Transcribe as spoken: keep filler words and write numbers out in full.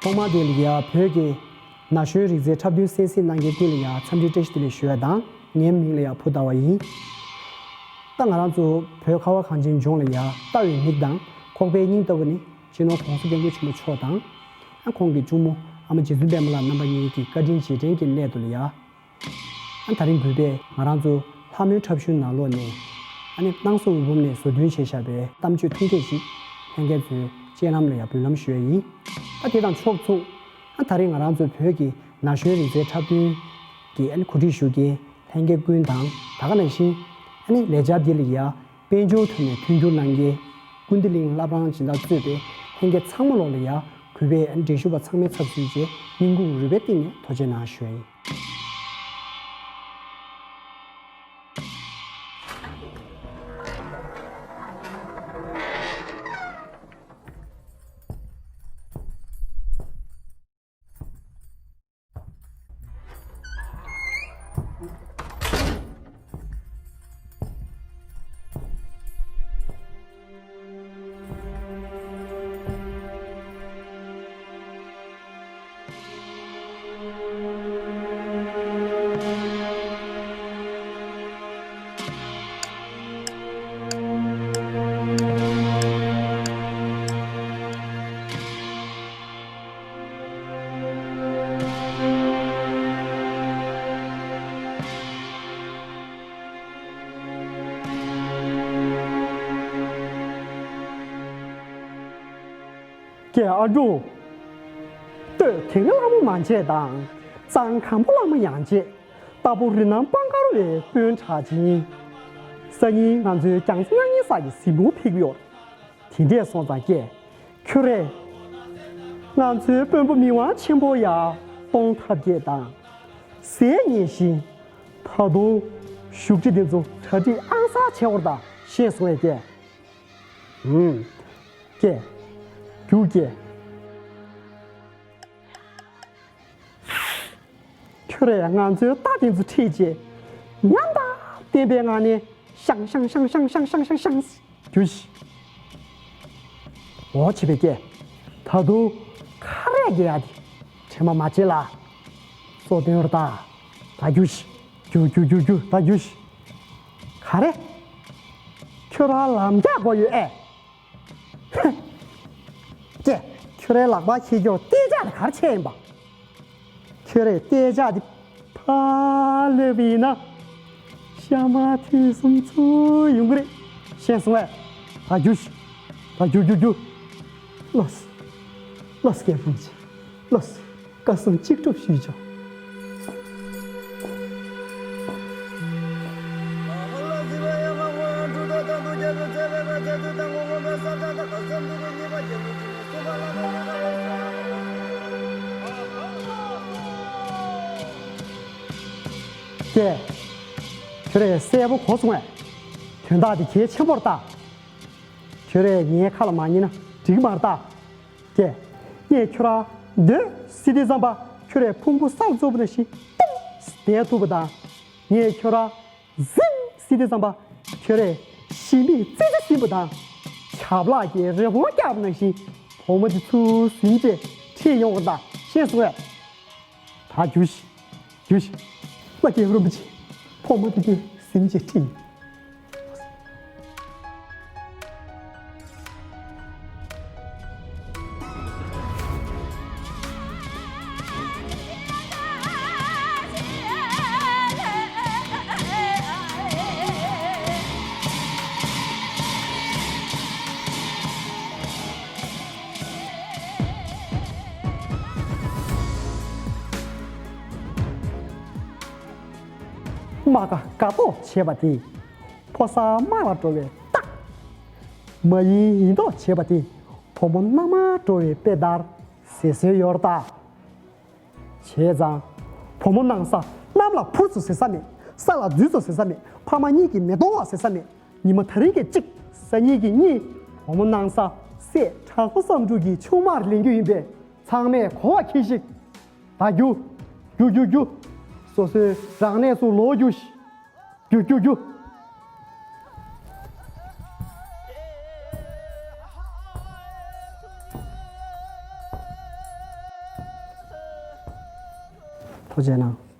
ཐོག་མར་དེ་ལ་ཡ་བོད་ཀྱི་ན་གཞོན་རིག་རྩལ་འཁྲབ་སྟོན་གསན་གཟིགས་གནང་མཁན་ཀུན་ལ་ཡ་འཚམས་འདྲི་བཀྲ་ཤིས་བདེ་ལེགས་ཞུ་ཡ་དང་། ངའི་མིང་ལ་ཡ་བུ་ཟླ་བ་ཡིན། ད་ང་རང་ཚོ་བོད་ཁ་བ་གངས་ཅན་ལྗོངས་ལ་ཡ་ལྟ་བའི་མིག་དང་ཁོག་པའི་སྙིང་ལྟ་བུ་ནི་སྤྱི་ནོར་༸གོང་ས་༸སྐྱབས་མགོན་ཆེན་པོ་མཆོག་དང་། ཨ་ཁོང་གི་གཅུང་མོ་ཨ་མ་རྗེ་བཙུན་པད་མ་ལགས་རྣམ་པ་གཉིས་ཀྱི་བཀའ་དྲིན་རྗེས་དྲན་གྱི་སླད་དུ་ལ་ཡ། ཨ་ད་རིང་གུས་པས་ང་རང་ཚོ་ལྷ་མོའི་འཁྲབ་གཞུང་ནང་ལོགས་ནས་ཨ་ནི་སྣང་ས་འོད་འབུམ་ནས་བཟོ་སྐྲུན་བྱས་བཞག་པའི་གཏམ་བརྗོད་ཐུང་ཐུང་ཞིག་ལྷན་རྒྱས་ཚོའི་སྤྱན་ལམ་ལ་ཡ་འབུལ་ལམ་ཞུ་ཡ་ཡིན། ཨ་དེ་དང་ཕྱོགས་མཚུངས། ཨ་ད་རིང་ང་རང་ཚོ་བོད་ཀྱི་ན་གཞོན་རིག་རྩལ་འཁྲབ་སྟོན་གྱི་ཨ་ནི་གོ་སྒྲིག་ཞུ་མཁན་ལྷན་རྒྱས་ཀུན་དང་། ད་ག་ནང་བཞིན་ཨ་ནི་ལས་འཆར་འདི་ལ་ཡ་དཔལ་འབྱོར་ཐོག་ནས་མཐུན་འགྱུར་གནང་མཁན་ཀུན་བདེ་གླིང་བླ་བྲང་སྦྱིན་བདག་གཙོས་པའི་ལྷན་རྒྱས་ཚང་མ་ལོག་ལ་ཡ་གུས་པས་ཨ་ནི་འགྲན་ཞུགས་པ་ཚང་མའི་ཚབ་ཞུས་རྗེས་སྙིང་ཁུང་རུས་པའི་གཏིང་ནས་ཐུགས་རྗེ་གནང་ཞུ་ཡ་ཡིན། ཀྱེ་ཨ་འབྲུག། སྟོད་དིང་རི་ལྷ་མོ་མན་ཆད་དང་། གཙང་སྒམ་པོ་ལྷ་མོ་ཡང་ཆད། རྟ་ཕོ་རི་ནང་སྤང་དཀར་བའི་དཔོན་གྲགས་ཅན། སང་ཉིན་ང་ཚོའི་རྒྱང་མཚོ་མྱ་ངན་ས་ཀྱི་གཟིགས་མོ་ཕེབས་ཡོད། དེ་འདྲས་སོང་ཙང་ཀྱེ། ཁྱོད་རས། ང་ཚོའི་དཔོན་པོ་མི་དབང་ཆེན་པོ་ཡ་གཏོང་ཐབས་ཀྱིས་དང་། ཟས་ཉེས་བཞིན། ད་དུང་བཞུགས་ཁྲི་འདི་ཚོ་གྲ་སྒྲིག་ཨང་གསར་བྱས་པར་དང་ཤེས་སོང་བས་ཀྱེ། ཧུམ། ཀྱེ། རྒྱུགས་ཀྱེ། ཁྱོད་རས་ང་ཚོའི་རྟ་དེ་ཚོ་ཁྲིད་བྱས། ཉམས་དང་ལྡན་པའི་ངང་ནས་ཤང་ཤང་ཤང་ཤང་རྒྱུགས་ཤིག་འོ་བྱས་པས་ཀྱེ། ད་དུང་ཁ་རས་རྒྱག་ཡ་དེ་དྲན་པ་མ་བརྗེད་ལ། སོ་སྟོན་ར་ད། ད་རྒྱུགས་ཤིག་རྒྱུགས་རྒྱུགས་རྒྱུགས་རྒྱུགས། ད་རྒྱུགས་ཤིག་ག་རེ། ཁྱོད་རང་ལམ་རྒྱག་དགོས་ཡོད་ཨེ། ཧེ། ཀྱེ། ཁྱོད་རའི་ལག་པ་ཁྱེར་ཀྱོག་རྟའི་ལྕགས་དེ་ག་རེ་བྱས་ཡིན་པ། ཁྱོད་རའི་རྟའི་ལྕགས་དེ་ཕར་སླེབས་པ་ཡིན་ན། ཤ་མ་ཐུག་གསུམ་ཚུར་ཡོང་གི་རེད། ཤེས་སོང་ངས། ད་རྒྱུགས་ཤིག་ད་རྒྱུགས་རྒྱུགས་རྒྱུགས། ལོས། ལོས་སྐད་འབུམ་ཆེ། ལོས། བཀའ་གསུང་གཅིག་སྒྲུབ་ཞུས་ཆོག་ཀྱེ། ཁྱོད་རས་གསལ་པོ་གོ་སོང་ངས། དོན་དག་འདི་གལ་ཆེན་པོར་ལྟ། ཁྱོད་རས་ངའི་ཁ་ལ་མ་ཉན་ན་འགྲིག་མ་རེད་ད། ཀྱེ། ངས་ཁྱོད་རང་འདོད་ཟེར་དུས་ཙམ་པ་ཁྱོད་རས་ཕུང་པོ་ས་ལ་བཙུགས་པ་ནང་བཞིན་ཏོག་ཙམ་བསྡད་ཐུབ་པ་དང་། ངས་ཁྱོད་རང་ཟིན་ཟེར་དུས་ཙམ་པ་ཁྱོད་རས་ཞི་མིག་ཙི་ཙི་ཟིན་པ་དང་། ཆབ་ལག་གིས་རི་བོང་བཀྱག་པ་ནང་བཞིན་བུ་མོ་འདི་ཚུར་ཟིན་བྱས་ཁྲིད་ཡོང་བ་དང་ཤེས་སོང་ངས། ད་རྒྱུགས་ཤིག་རྒྱུགས་ཤིག་བླ་རྒན་རིན་པོ་ཆེ། བུ་མོ་དེ་དེ་ཟིན་བྱས་ཁྲིད་ཡིན། རྨ་ཁ་དགའ་ཏོག་བྱས་པ་དེ། ཕོ་གསར་རྨ་ལ་འགྲོ་བའི་རྟགས། མ་ཡིན་ཡིན་མདོག་བྱས་པ་དེ། བུ་མོ་མནའ་མར་འགྲོ་བའི་དཔེ་ལྟར་ཟེར་སྲོལ་ཡོད་རེད་ད། བྱས་ཙང་། བུ་མོ་ནང་ས་གནམ་ལ་འཕུར་ཚུལ་ཟེར་ས་མེད། ས་ལ་འཛུལ་ཚུལ་ཟེར་ས་མེད། ཕ་མ་གཉིས་ཀྱིས་མི་གཏོང་བ་ཟེར་ས་མེད། ཉི་མ་དེ་རིང་གི་གཅིག་སང་ཉིན་གྱི་གཉིས། བུ་མོ་ནང་ས་སྲས་གྲགས་པ་བསམ་འགྲུབ་ཀྱི་ཆུང་མར་ལེན་རྒྱུ་ཡིན་པས། ཚང་མས་གོ་བ་འཁྱེར་ཞིག་ད་རྒྱུགས། རྒྱུགས་རྒྱུགས་རྒྱུགས། སོ་སོའི་རང་གནས་སུ་ལོག་རྒྱུགས་ཤིག་རྒྱུགས་རྒྱུགས་རྒྱུགས། ཐུགས་རྗེ་གནང་།